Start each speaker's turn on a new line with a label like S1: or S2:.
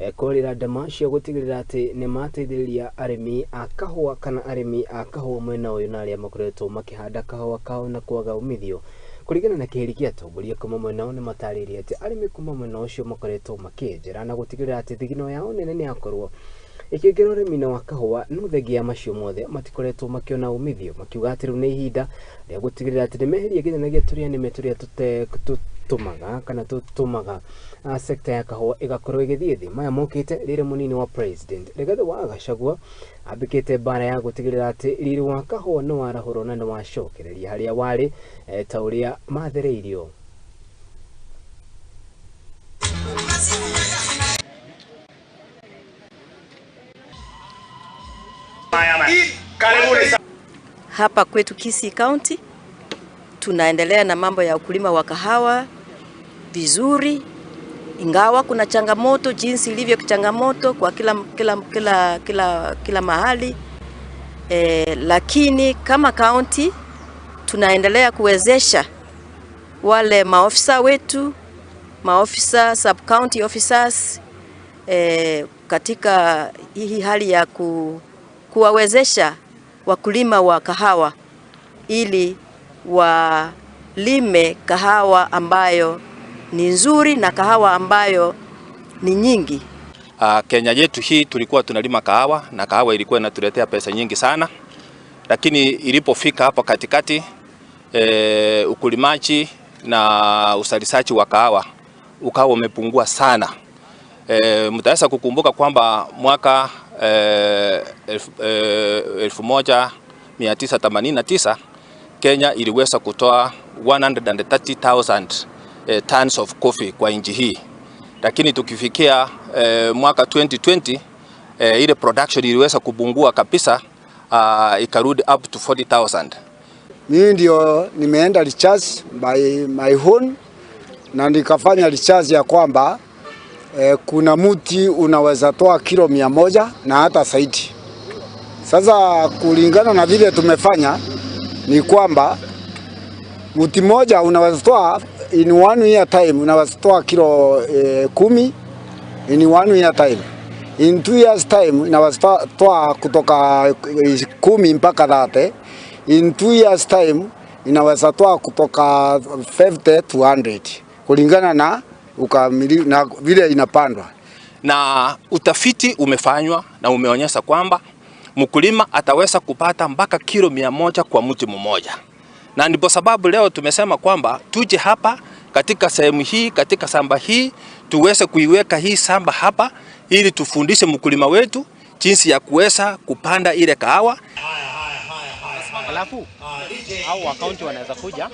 S1: Kũrĩra ndama cia gũtigĩrĩra atĩ nĩ mateithĩrĩria arĩmi a kahũa kana arĩmi a kahũa mwena ũyũ na arĩa makoretwo makĩhanda kahũa kao na kwaga umithio. Kũringana na kĩhĩri kĩa atongoria kuma mwena ũyũ, nĩ matarĩirie atĩ arĩmi kuma mwena ũcio makoretwo makĩenjera na gũtigĩrĩra atĩ thigino yao nene nĩ yakorwo ĩkĩingĩra ũrĩmi-inĩ wa kahũa, no thengia ya macio mothe matikoretwo makĩona umithio, makiuga atĩ rĩu nĩ ihinda rĩa gũtigĩrĩra atĩ nĩ meheria nginya tũrĩa nĩme tũrĩa tũtũmaga kana tũtũmaga sector ya kahũa ĩgakorwo ĩgĩthiĩ thĩ. Maya mokĩte rĩrĩa mũnini wa president Rigathĩ wa Gachagua ambĩkĩte mbara ya gũtigĩrĩra atĩ riri wa kahũa nĩ warahũrwo na nĩ wacokereria harĩa warĩ ta ũrĩa mathereirio.
S2: Hapa kwetu Kisii County tunaendelea na mambo ya ukulima wa kahawa vizuri, ingawa kuna changamoto jinsi ilivyo changamoto kwa kila mahali, lakini kama county tunaendelea kuwezesha wale maofisa wetu, maofisa sub county officers, katika hii hali ya kuwawezesha wakulima wa kahawa ili walime kahawa ambayo ni nzuri na kahawa ambayo ni nyingi.
S3: Kenya yetu hii tulikuwa tunalima kahawa na kahawa ilikuwa inatuletea pesa nyingi sana, lakini ilipofika hapo katikati, ukulimaji na uzalishaji wa kahawa ukawa umepungua sana. Mtaweza kukumbuka kwamba mwaka 1989 Kenya iliweza kutoa 130,000 tons of coffee kwa nchi hii, lakini tukifikia mwaka 2020, ile production iliweza kupungua kabisa, ikarudi up to 40,000.
S4: Mimi ndio nimeenda research by my own na nikafanya research ya kwamba kuna mti unaweza toa kilo 100 na hata zaidi. Sasa kulingana na vile tumefanya ni kwamba mti mmoja unaweza toa in one year time, unaweza toa kilo 10 in one year time. In 2 years time inaweza toa kutoka 10 mpaka 30. In 2 years time inaweza toa kutoka 50 to 100 kulingana na ukamili, na vile inapandwa.
S3: Na utafiti umefanywa na umeonyesha kwamba mkulima ataweza kupata mpaka kilo 100 kwa mti mmoja, na ndipo sababu leo tumesema kwamba tuje hapa katika sehemu hii, katika shamba hii, tuweze kuiweka hii shamba hapa ili tufundishe mkulima wetu jinsi ya kuweza kupanda ile kahawa.
S5: Alafu au wa county wanaweza kuja.